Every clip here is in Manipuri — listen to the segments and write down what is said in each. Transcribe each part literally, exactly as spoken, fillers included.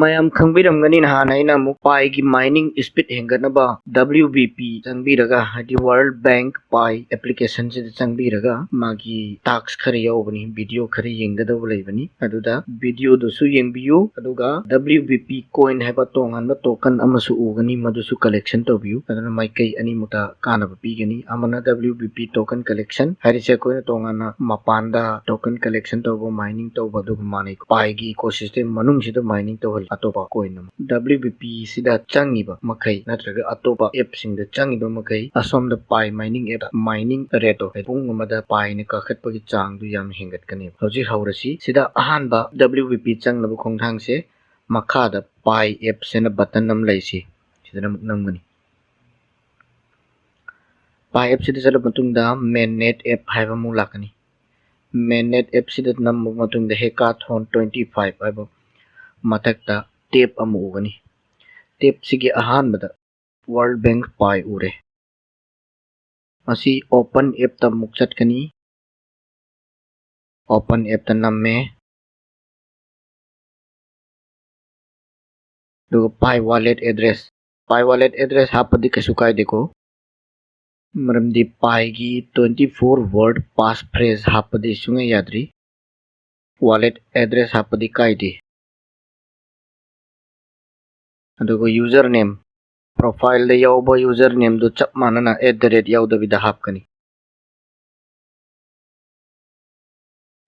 ꯃꯌꯥꯝ ꯈꯪꯕꯤꯔꯝꯒꯅꯤ, ꯅꯍꯥꯟ ꯑꯩꯅ ꯑꯃꯨꯛ Piꯒꯤ mining speed ꯍꯦꯟꯒꯠꯅꯕ W B P ꯆꯪꯕꯤꯔꯒ, ꯍꯥꯏꯗꯤ World Bank Pi applicationꯁꯤꯗ ꯆꯪꯕꯤꯔꯒ ꯃꯥꯒꯤ task ꯈꯔ ꯌꯥꯎꯕꯅꯤ, video ꯈꯔ ꯌꯦꯡꯒꯗꯧꯕ ꯂꯩꯕꯅꯤ꯫ ꯑꯗꯨꯗ videoꯗꯨꯁꯨ ꯌꯦꯡꯕꯤꯌꯨ, ꯑꯗꯨꯒ W B P coin ꯍꯥꯏꯕ ꯇꯣꯉꯥꯟꯕ token ꯑꯃꯁꯨ ꯎꯒꯅꯤ, ꯃꯗꯨꯁꯨ collection ꯇꯧꯕꯤꯌꯨ꯫ ꯑꯗꯨꯅ ꯃꯥꯏꯀꯩ ꯑꯅꯤꯃꯛꯇ ꯀꯥꯟꯅꯕ ꯄꯤꯒꯅꯤ꯫ ꯑꯃꯅ W B P token collection ꯍꯥꯏꯔꯤꯁꯦ ꯑꯩꯈꯣꯏꯅ ꯇꯣꯉꯥꯟꯅ ꯃꯄꯥꯟꯗ token collection ꯇꯧꯕ, mining ꯇꯧꯕ, ꯑꯗꯨꯒ ꯃꯥꯟꯅꯩ꯫ Piꯒꯤ ecosystem ꯃꯅꯨꯡꯁꯤꯗ mining ꯇꯧꯍꯜꯂꯤ꯫ ꯑꯇꯣꯞꯄ coin ꯑꯃ W B P ꯁꯤꯗ ꯆꯪꯉꯤꯕ ꯃꯈꯩ ꯅꯠꯇ꯭ꯔꯒ ꯑꯇꯣꯞꯄ appꯁꯤꯡꯗ ꯆꯪꯉꯤꯕ ꯃꯈꯩ, ꯑꯁꯣꯝꯗ Pi mining app mining rateꯇꯣ, ꯍꯥꯏꯗꯤ ꯄꯨꯡ ꯑꯃꯗ Piꯅ ꯀꯥꯈꯠꯄꯒꯤ ꯆꯥꯡꯗꯨ ꯌꯥꯝ ꯍꯦꯟꯒꯠꯀꯅꯦꯕ꯫ ꯍꯧꯖꯤꯛ ꯍꯧꯔꯁꯤ꯫ ꯁꯤꯗ ꯑꯍꯥꯟꯕ W B P ꯆꯪꯅꯕ ꯈꯣꯡꯊꯥꯡꯁꯦ, ꯃꯈꯥꯗ Pi apps ꯍꯥꯏꯅ button ꯑꯃ ꯂꯩꯁꯤ, ꯁꯤꯗꯅ ꯑꯃꯨꯛ ꯅꯝꯒꯅꯤ꯫ Pi appꯁꯤꯗ ꯆꯠꯂꯕ ꯃꯇꯨꯡꯗ Mainnet app ꯍꯥꯏꯕ ꯑꯃꯨꯛ ꯂꯥꯛꯀꯅꯤ꯫ Mainnet appꯁꯤꯗ ꯅꯝꯕ ꯃꯇꯨꯡꯗ Hackathon twenty five ꯍꯥꯏꯕ ꯃꯊꯛꯇ tab ꯑꯃ ꯎꯒꯅꯤ꯫ Tabꯁꯤꯒꯤ ꯑꯍꯥꯟꯕꯗ World Bank Pi ꯎꯔꯦ꯫ ꯃꯁꯤ open appꯇ ꯑꯃꯨꯛ ꯆꯠꯀꯅꯤ꯫ Open appꯇ ꯅꯝꯃꯦ꯫ ꯑꯗꯨꯒ Pi wallet address, Pi wallet address ꯍꯥꯞꯄꯗꯤ ꯀꯩꯁꯨ ꯀꯥꯏꯗꯦꯀꯣ, ꯃꯔꯝꯗꯤ Piꯒꯤ twenty four word passphrase ꯍꯥꯞꯄꯗꯤ ꯁꯨꯡꯌꯥ ꯌꯥꯗ꯭ꯔꯤ꯫ Wallet address ꯍꯥꯞꯄꯗꯤ ꯀꯥꯏꯗꯦ꯫ ꯑꯗꯨꯒ username, profileꯗ ꯌꯥꯎꯕ usernameꯗꯨ ꯆꯞ ꯃꯥꯟꯅꯅ at the rate ꯌꯥꯎꯗꯕꯤꯗ ꯍꯥꯞꯀꯅꯤ꯫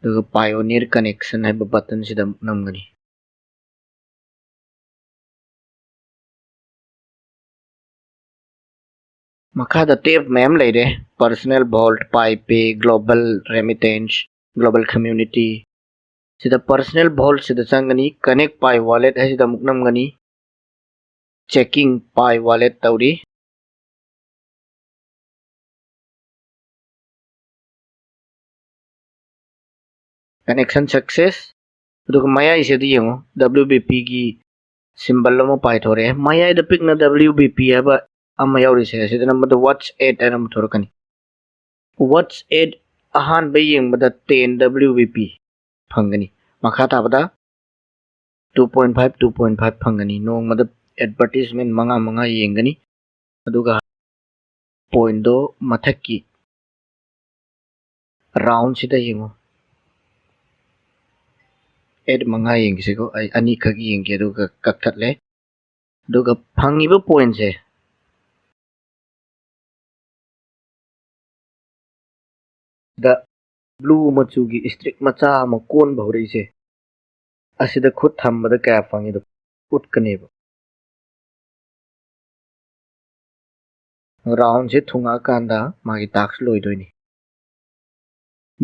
ꯑꯗꯨꯒ Pioneer Connection ꯍꯥꯏꯕ buttonꯁꯤꯗ ꯑꯃꯨꯛ ꯅꯝꯒꯅꯤ꯫ ꯃꯈꯥꯗ tab ꯃꯌꯥꯝ ꯂꯩꯔꯦ: Personal Vault, Pi Pay, Global Remittance, Global Community꯫ ꯁꯤꯗ Personal Vaultꯁꯤꯗ ꯆꯪꯒꯅꯤ, Connect Pi Wallet ꯍꯥꯏꯁꯤꯗ ꯑꯃꯨꯛ ꯅꯝꯒꯅꯤ꯫ Checking Pi Wallet ꯇꯧꯔꯤ꯫ Connection success꯫ ꯑꯗꯨꯒ ꯃꯌꯥꯏꯁꯤꯗ ꯌꯦꯡꯉꯨ, W B Pꯒꯤ symbol ꯑꯃ ꯄꯥꯏꯊꯣꯔꯛꯑꯦ꯫ ꯃꯌꯥꯏꯗ ꯄꯤꯛꯅ W B P ꯍꯥꯏꯕ ꯑꯃ ꯌꯥꯎꯔꯤꯁꯦ, ꯑꯁꯤꯗ ꯅꯝꯕꯗ What's Add ꯍꯥꯏꯅ ꯑꯃ ꯊꯣꯔꯛꯀꯅꯤ꯫ What's Add ꯑꯍꯥꯟꯕ ꯌꯦꯡꯕꯗ ten W B P ꯐꯪꯒꯅꯤ꯫ ꯃꯈꯥ ꯇꯥꯕꯗ two point five, two point five ꯐꯪꯒꯅꯤ꯫ ꯅꯣꯡꯃꯗ advertisement ꯃꯉꯥ ꯃꯉꯥ ꯌꯦꯡꯒꯅꯤ꯫ ꯑꯗꯨꯒ pointꯗꯣ ꯃꯊꯛꯀꯤ roundꯁꯤꯗ ꯌꯦꯡꯉꯨ꯫ Ad ꯃꯉꯥ ꯌꯦꯡꯒꯦꯁꯦꯀꯣ, ꯑꯩ ꯑꯅꯤꯈꯛ ꯌꯦꯡꯒꯦ, ꯑꯗꯨꯒ ꯀꯛꯊꯠꯂꯦ꯫ ꯑꯗꯨꯒ ꯐꯪꯉꯤꯕ pointꯁꯦ ꯗ blue ꯃꯆꯨꯒꯤ streak ꯃꯆꯥ ꯑꯃ ꯀꯣꯟꯕ ꯍꯧꯔꯛꯏꯁꯦ, ꯑꯁꯤꯗ ꯈꯨꯠ ꯊꯝꯕꯗ ꯀꯌꯥ ꯐꯪꯉꯤꯗꯣ ꯎꯠꯀꯅꯦꯕ꯫ Roundꯁꯦ ꯊꯨꯡꯉꯛꯑꯀꯥꯟꯗ ꯃꯥꯒꯤ task ꯂꯣꯏꯗꯣꯏꯅꯤ꯫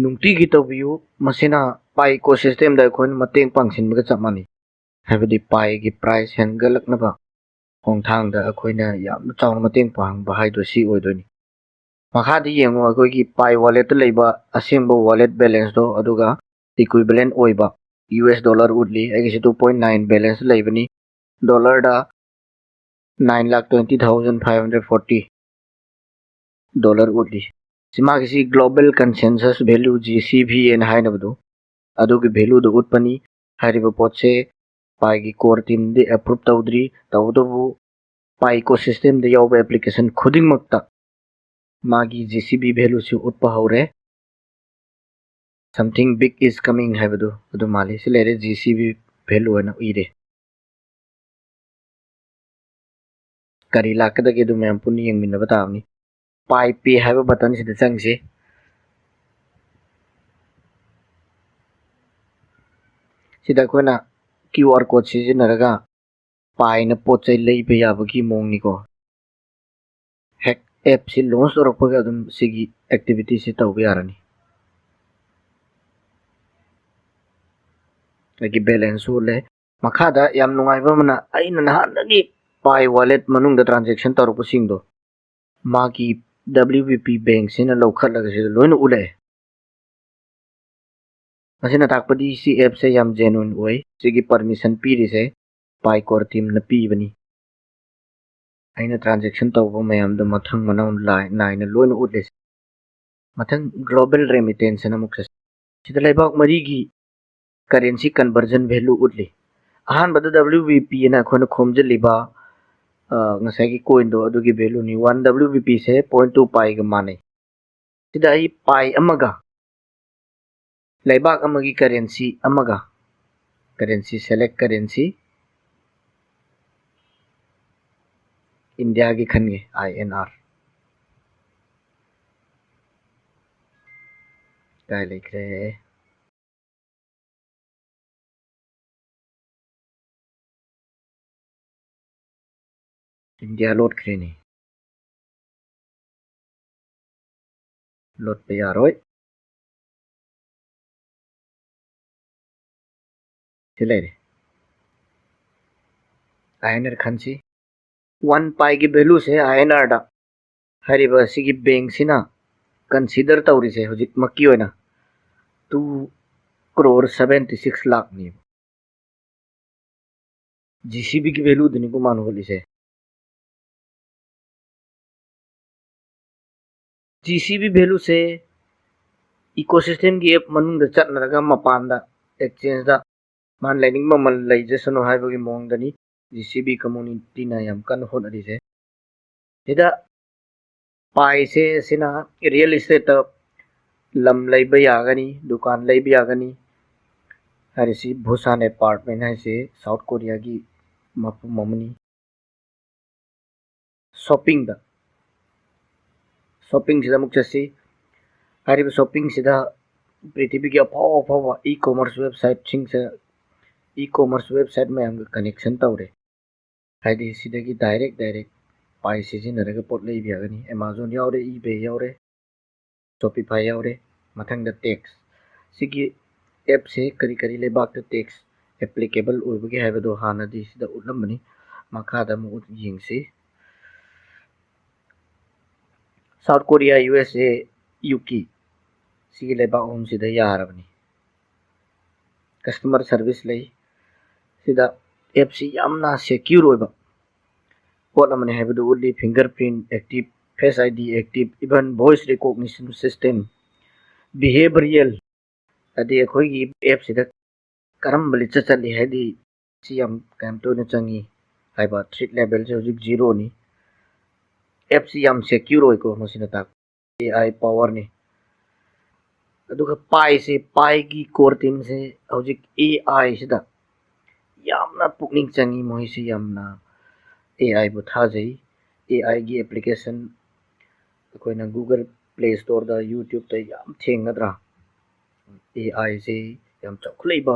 ꯅꯨꯡꯇꯤꯒꯤ ꯇꯧꯕꯤꯌꯨ꯫ ꯃꯁꯤꯅ Pi ecosystemꯗ ꯑꯩꯈꯣꯏꯅ ꯃꯇꯦꯡ ꯄꯥꯡꯁꯤꯟꯕꯒ ꯆꯞ ꯃꯥꯟꯅꯩ꯫ ꯍꯥꯏꯕꯗꯤ Piꯒꯤ price ꯍꯦꯟꯒꯠꯂꯛꯅꯕ ꯈꯣꯡꯊꯥꯡꯗ ꯑꯩꯈꯣꯏꯅ ꯌꯥꯝꯅ ꯆꯥꯎꯅ ꯃꯇꯦꯡ ꯄꯥꯡꯕ ꯍꯥꯏꯗꯣ ꯁꯤ ꯑꯣꯏꯗꯣꯏꯅꯤ꯫ ꯃꯈꯥꯗ ꯌꯦꯡꯉꯨ, ꯑꯩꯈꯣꯏꯒꯤ Pi walletꯇ ꯂꯩꯕ ꯑꯁꯦꯡꯕ wallet balanceꯇꯣ, ꯑꯗꯨꯒ equivalent ꯑꯣꯏꯕ U S dollar ꯎꯠꯂꯤ꯫ ꯑꯩꯒꯤꯁꯦ two point nine balance ꯂꯩꯕꯅꯤ꯫ Dollarꯗ nine lakh twenty thousand five hundred forty dollar ꯎꯠꯂꯤ꯫ ꯁꯤ ꯃꯥꯒꯤꯁꯤ global consensus value, G C V ꯍꯥꯏꯅ ꯍꯥꯏꯅꯕꯗꯨ, ꯑꯗꯨꯒꯤ valueꯗꯨ ꯎꯠꯄꯅꯤ꯫ ꯍꯥꯏꯔꯤꯕ ꯄꯣꯠꯁꯦ Piꯒꯤ core teamꯗꯤ approve ꯇꯧꯗ꯭ꯔꯤ꯫ ꯇꯧꯕꯇꯕꯨ Pi ecosystemꯗ ꯌꯥꯎꯕ application ꯈꯨꯗꯤꯡꯃꯛꯇ ꯃꯥꯒꯤ G C V valueꯁꯤ ꯎꯠꯄ ꯍꯧꯔꯦ꯫ Something big is coming ꯍꯥꯏꯕꯗꯨ ꯑꯗꯨ ꯃꯥꯜꯂꯤ꯫ ꯁꯤ ꯂꯩꯔꯦ, G C V value ꯑꯣꯏꯅ ꯎꯏꯔꯦ꯫ ꯀꯔꯤ ꯂꯥꯛꯀꯗꯒꯦ ꯑꯗꯨ ꯃꯌꯥꯝ ꯄꯨꯟꯅ ꯌꯦꯡꯃꯤꯟꯅꯕ ꯇꯥꯕꯅꯤ꯫ Pi Pay ꯍꯥꯏꯕ buttonꯁꯤꯗ ꯆꯪꯁꯤ꯫ ꯁꯤꯗ ꯑꯩꯈꯣꯏꯅ Q R code ꯁꯤꯖꯤꯟꯅꯔꯒ Piꯅ ꯄꯣꯠ ꯆꯩ ꯂꯩꯕ ꯌꯥꯕꯒꯤ ꯃꯑꯣꯡꯅꯤꯀꯣ꯫ ꯍꯦꯛ appꯁꯤ launch ꯇꯧꯔꯛꯄꯒ ꯑꯗꯨꯝ ꯁꯤꯒꯤ activityꯁꯤ ꯇꯧꯕ ꯌꯥꯔꯅꯤ꯫ ꯑꯩꯒꯤ balance ꯎꯠꯂꯦ꯫ ꯃꯈꯥꯗ ꯌꯥꯝ ꯅꯨꯡꯉꯥꯏꯕ ꯑꯃꯅ, ꯑꯩꯅ ꯅꯍꯥꯟꯗꯒꯤ Pi wallet ꯃꯅꯨꯡꯗ transaction ꯇꯧꯔꯛꯄꯁꯤꯡꯗꯣ ꯃꯥꯒꯤ W B P bankꯁꯤꯅ ꯂꯧꯈꯠꯂꯒ ꯁꯤꯗ ꯂꯣꯏꯅ ꯎꯠꯂꯛꯑꯦ꯫ ꯃꯁꯤꯅ ꯇꯥꯛꯄꯗꯤ ꯁꯤ appꯁꯦ ꯌꯥꯝ genuine ꯑꯣꯏ꯫ ꯁꯤꯒꯤ permission ꯄꯤꯔꯤꯁꯦ Pi core teamꯅ ꯄꯤꯕꯅꯤ꯫ ꯑꯩꯅ transaction ꯇꯧꯕ ꯃꯌꯥꯝꯗꯣ ꯃꯊꯪ ꯃꯅꯥꯎ ꯂꯥꯏ-, ꯅꯥꯏꯅ ꯂꯣꯏꯅ ꯎꯠꯂꯦ꯫ ꯃꯊꯪ global remittance ꯑꯃꯨꯛ ꯆꯠꯁꯤ꯫ ꯁꯤꯗ ꯂꯩꯕꯥꯛ ꯃꯔꯤꯒꯤ currency conversion value ꯎꯠꯂꯤ꯫ ꯑꯍꯥꯟꯕꯗ W V P ꯑꯅ ꯑꯩꯈꯣꯏꯅ ꯈꯣꯝꯖꯤꯜꯂꯤꯕ, ꯑ, ꯉꯁꯥꯏꯒꯤ coin ꯗꯣ ꯑꯗꯨꯒꯤ value ꯅꯤ꯫ One W V P ꯁꯦ point two pi ꯒ ꯃꯥꯟꯅꯩ꯫ ꯁꯤꯗ ꯑꯩ pi ꯑꯃꯒ ꯂꯩꯕꯥꯛ ꯑꯃꯒꯤ currency ꯑꯃꯒ, currency, select currency, ꯏꯟꯗꯤꯌꯥꯒꯤ ꯈꯟꯒꯦ, I N R꯫ ꯀꯥꯏ ꯂꯩꯈ꯭ꯔꯦ? ꯏꯟꯗꯤꯌꯥ ꯂꯣꯠꯈ꯭ꯔꯦꯅꯦ꯫ ꯂꯣꯠꯄ ꯌꯥꯔꯣꯏ꯫ ꯁꯤ ꯂꯩꯔꯦ꯫ I N R ꯈꯟꯁꯤ꯫ One pi ꯒꯤ value say I N R ꯗ ꯍꯥꯏꯔꯤꯕ ꯑꯁꯤꯒꯤ bank ꯁꯤꯅ consider ꯇꯧꯔꯤꯁꯦ ꯍꯧꯖꯤꯛꯃꯛꯀꯤ ꯑꯣꯏꯅ two crore seventy six ꯂꯥꯛꯅꯦꯕ꯫ G C B ꯒꯤ value ꯗꯨꯅꯤꯀꯣ ꯃꯥꯅ ꯍꯣꯠꯂꯤꯁꯦ꯫ G C B value ꯁꯦ ecosystem ꯒꯤ app ꯃꯅꯨꯡꯗ ꯆꯠꯅꯔꯒ ꯃꯄꯥꯟꯗ exchange ꯗ ꯃꯥꯅ ꯂꯩꯅꯤꯡꯕ ꯃꯃꯜ ꯂꯩꯖꯁꯅꯨ ꯍꯥꯏꯕꯒꯤ ꯃꯑꯣꯡꯗꯅꯤ G C B community ꯅ ꯌꯥꯝ ꯀꯟꯅ ꯍꯣꯠꯅꯔꯤꯁꯦ꯫ ꯁꯤꯗ pi ꯁꯦ ꯁꯤꯅ real estate ꯇ ꯂꯝ ꯂꯩꯕ ꯌꯥꯒꯅꯤ, ꯗꯨꯀꯥꯟ ꯂꯩꯕ ꯌꯥꯒꯅꯤ ꯍꯥꯏꯔꯤꯁꯤ꯫ Busan Apartment ꯍꯥꯏꯁꯤ South Korea ꯒꯤ ꯃꯐꯝ ꯑꯃꯅꯤ꯫ Shopping ꯗ, shopping ꯁꯤꯗ ꯑꯃꯨꯛ ꯆꯠꯁꯤ꯫ ꯍꯥꯏꯔꯤꯕ shopping ꯁꯤꯗ ꯄ꯭ꯔꯤꯊꯤꯕꯤꯒꯤ ꯑꯐꯥꯎ ꯑꯐꯥꯎꯕ e-commerce website ꯁꯤꯡꯁꯦ, e-commerce website ꯃꯌꯥꯝꯒ connection ꯇꯧꯔꯦ꯫ ꯍꯥꯏꯗꯤ ꯁꯤꯗꯒꯤ direct, direct pi ꯁꯤꯖꯤꯟꯅꯔꯒ ꯄꯣꯠ ꯂꯩꯕ ꯌꯥꯒꯅꯤ꯫ Amazon ꯌꯥꯎꯔꯦ, eBay ꯌꯥꯎꯔꯦ, Shopify ꯌꯥꯎꯔꯦ꯫ ꯃꯊꯪꯗ tax꯫ ꯁꯤꯒꯤ app ꯁꯦ ꯀꯔꯤ ꯀꯔꯤ ꯂꯩꯕꯥꯛꯇ tax applicable ꯑꯣꯏꯕꯒꯦ ꯍꯥꯏꯕꯗꯣ ꯍꯥꯟꯅꯗꯤ ꯁꯤꯗ ꯎꯠꯂꯝꯕꯅꯤ꯫ ꯃꯈꯥꯗ ꯑꯃꯨꯛ ꯎꯠ-, ꯌꯦꯡꯁꯤ꯫ South Korea, U S A, U K꯫ ꯁꯤꯒꯤ ꯂꯩꯕꯥꯛ ꯑꯍꯨꯝꯁꯤꯗ ꯌꯥꯔꯕꯅꯤ꯫ Customer service ꯂꯩ꯫ ꯁꯤꯗ app ꯁꯤ ꯌꯥꯝꯅ secure ꯑꯣꯏꯕ ꯄꯣꯠ ꯑꯃꯅꯤ ꯍꯥꯏꯕꯗꯨ ꯎꯠꯂꯤ꯫ Fingerprint active, Face I D active, even voice recognition system, behavioral, ꯍꯥꯏꯗꯤ ꯑꯩꯈꯣꯏꯒꯤ app ꯁꯤꯗ ꯀꯔꯝꯕ ꯂꯤꯆꯠ ꯆꯠꯂꯤ, ꯍꯥꯏꯗꯤ ꯁꯤ ꯌꯥꯝ ꯀꯌꯥꯝ ꯇꯣꯏꯅ ꯆꯪꯉꯤ ꯍꯥꯏꯕ ꯊ꯭ꯔꯦꯠ ꯂꯦꯚꯦꯜꯁꯦ ꯍꯧꯖꯤꯛ ꯖꯤꯔꯣꯅꯤ꯫ ꯑꯦꯞꯁꯤ ꯌꯥꯝ ꯁꯦꯀ꯭ꯌꯨꯔ ꯑꯣꯏꯀꯣ, ꯃꯁꯤꯅ ꯇꯥꯛꯄ ꯑꯦ ꯑꯥꯏ ꯄꯋꯥꯔꯅꯤ꯫ ꯑꯗꯨꯒ ꯄꯥꯏꯁꯦ, ꯄꯥꯏꯒꯤ ꯀꯣꯔ ꯇꯤꯝꯁꯦ ꯍꯧꯖꯤꯛ ꯑꯦ ꯑꯥꯏꯁꯤꯗ ꯌꯥꯝꯅ ꯄꯨꯛꯅꯤꯡ ꯆꯪꯉꯤ꯫ ꯃꯣꯏꯁꯤ ꯌꯥꯝꯅ ꯑꯦ ꯑꯥꯏꯕꯨ ꯊꯥꯖꯩ꯫ ꯑꯦ ꯑꯥꯏꯒꯤ ꯑꯦꯄ꯭ꯂꯤꯀꯦꯁꯟ ꯑꯩꯈꯣꯏꯅ ꯒꯨꯒꯜ ꯄ꯭ꯂꯦ ꯁ꯭ꯇꯣꯔꯗ, ꯌꯨꯇ꯭ꯌꯨꯕꯇ ꯌꯥꯝ ꯊꯦꯡꯅꯗ꯭ꯔꯥ? ꯑꯦ ꯑꯥꯏꯁꯦ ꯌꯥꯝ ꯆꯥꯎꯈꯠꯂꯛꯏꯕ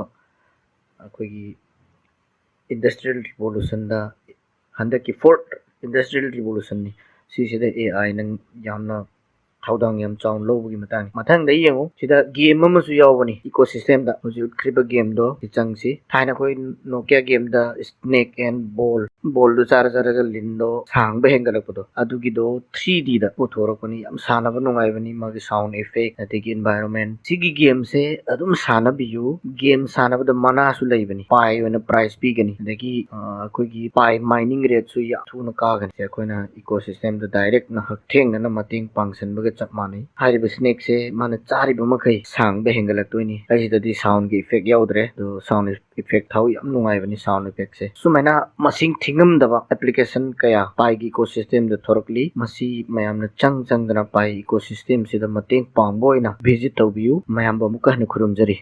ꯑꯩꯈꯣꯏꯒꯤ ꯏꯟꯗꯁꯇ꯭ꯔꯤꯌꯦꯜ ꯔꯤꯚꯣꯂꯨꯁꯟꯗ, ꯍꯟꯗꯛꯀꯤ ꯐꯣꯔꯠ ꯏꯟꯗꯁꯇ꯭ꯔꯤꯌꯦꯜ ꯔꯤꯚꯣꯂꯨꯁꯟꯅꯤ꯫ ꯁꯤꯁꯤꯗ ꯑꯦ ꯑꯥꯏꯅ ꯌꯥꯝꯅ ꯊꯧꯗꯥꯡ ꯌꯥꯝ ꯆꯥꯎꯅ ꯂꯧꯕꯒꯤ ꯃꯇꯥꯡꯅꯤ꯫ ꯃꯊꯪꯗ ꯌꯦꯡꯉꯨ, ꯁꯤꯗ ꯒꯦꯝ ꯑꯃꯁꯨ ꯌꯥꯎꯕꯅꯤ ꯏꯀꯣ ꯁꯤꯁꯇꯦꯝꯗ꯫ ꯍꯧꯖꯤꯛ ꯎꯠꯈ꯭ꯔꯤꯕ ꯒꯦꯝꯗꯣ ꯁꯤ ꯆꯪꯁꯤ꯫ ꯊꯥꯏꯅ ꯑꯩꯈꯣꯏ ꯅꯣꯀꯤꯌꯥ ꯒꯦꯝꯗ ꯁ꯭ꯅꯦꯛ ꯑꯦꯟ ꯕꯣꯜ, ꯕꯣꯜꯗꯨ ꯆꯥꯔ ꯆꯥꯔꯒ ꯂꯤꯟꯗꯣ ꯁꯥꯡꯕ ꯍꯦꯟꯒꯠꯂꯛꯄꯗꯣ, ꯑꯗꯨꯒꯤꯗꯣ ꯊ꯭ꯔꯤ ꯗꯤꯗ ꯄꯨꯊꯣꯔꯛꯄꯅꯤ꯫ ꯌꯥꯝ ꯁꯥꯟꯅꯕ ꯅꯨꯡꯉꯥꯏꯕꯅꯤ, ꯃꯥꯒꯤ ꯁꯥꯎꯟ ꯏꯐꯦꯛ ꯑꯗꯒꯤ ꯏꯟꯚꯥꯏꯔꯣꯟꯃꯦꯟ꯫ ꯁꯤꯒꯤ ꯒꯦꯝꯁꯦ ꯑꯗꯨꯝ ꯁꯥꯟꯅꯕꯤꯌꯨ꯫ ꯒꯦꯝ ꯁꯥꯟꯅꯕꯗ ꯃꯅꯥꯁꯨ ꯂꯩꯕꯅꯤ, ꯄꯥꯏ ꯑꯣꯏꯅ ꯄ꯭ꯔꯥꯏꯖ ꯄꯤꯒꯅꯤ꯫ ꯑꯗꯒꯤ ꯑ, ꯑꯩꯈꯣꯏꯒꯤ ꯄꯥꯏ ꯃꯥꯏꯅꯤꯡ ꯔꯦꯠꯁꯨ ꯌꯥꯝ ꯊꯨꯅ ꯀꯥꯒꯅꯤ꯫ ꯁꯦ ꯑꯩꯈꯣꯏꯅ ꯏꯀꯣ ꯁꯤꯁꯇꯦꯝꯗ ꯗꯥꯏꯔꯦꯛꯅ ꯍꯛꯊꯦꯡꯅꯅ ꯃꯇꯦꯡ ꯄꯥꯡꯁꯤꯟꯕꯒ ꯆꯞ ꯃꯥꯟꯅꯩ꯫ ꯍꯥꯏꯔꯤꯕ ꯁ꯭ꯅꯦꯛꯁꯦ ꯃꯥꯅ ꯆꯥꯔꯤꯕ ꯃꯈꯩ ꯁꯥꯡꯕ ꯍꯦꯟꯒꯠꯂꯛꯇꯣꯏꯅꯤ꯫ ꯑꯩꯁꯤꯗꯗꯤ ꯁꯥꯎꯟꯒꯤ ꯏꯐꯦꯛ ꯌꯥꯎꯗ꯭ꯔꯦ, ꯑꯗꯣ ꯁꯥꯎꯟ ꯏꯐꯦꯛ ꯊꯥꯎ ꯌꯥꯝ ꯅꯨꯡꯉꯥꯏꯕꯅꯤ ꯁꯥꯎꯟ ꯏꯐꯦꯛꯁꯦ꯫ ꯁꯨꯃꯥꯏꯅ ꯃꯁꯤꯡ ꯊꯤꯉꯝꯗꯕ ꯑꯦꯄ꯭ꯂꯤꯀꯦꯁꯟ ꯀꯌꯥ ꯄꯥꯏꯒꯤ ꯏꯀꯣ ꯁꯤꯁꯇꯦꯝꯗ ꯊꯣꯔꯛꯂꯤ꯫ ꯃꯁꯤ ꯃꯌꯥꯝꯅ ꯆꯪ ꯆꯪꯗꯅ ꯄꯥꯏ ꯏꯀꯣ ꯁꯤꯁꯇꯦꯝꯁꯤꯗ ꯃꯇꯦꯡ ꯄꯥꯡꯕ ꯑꯣꯏꯅ ꯚꯤꯖꯤꯠ ꯇꯧꯕꯤꯌꯨ꯫ ꯃꯌꯥꯝꯕꯨ ꯑꯃꯨꯛꯀ ꯍꯟꯅ ꯈꯨꯔꯨꯝꯖꯔꯤ꯫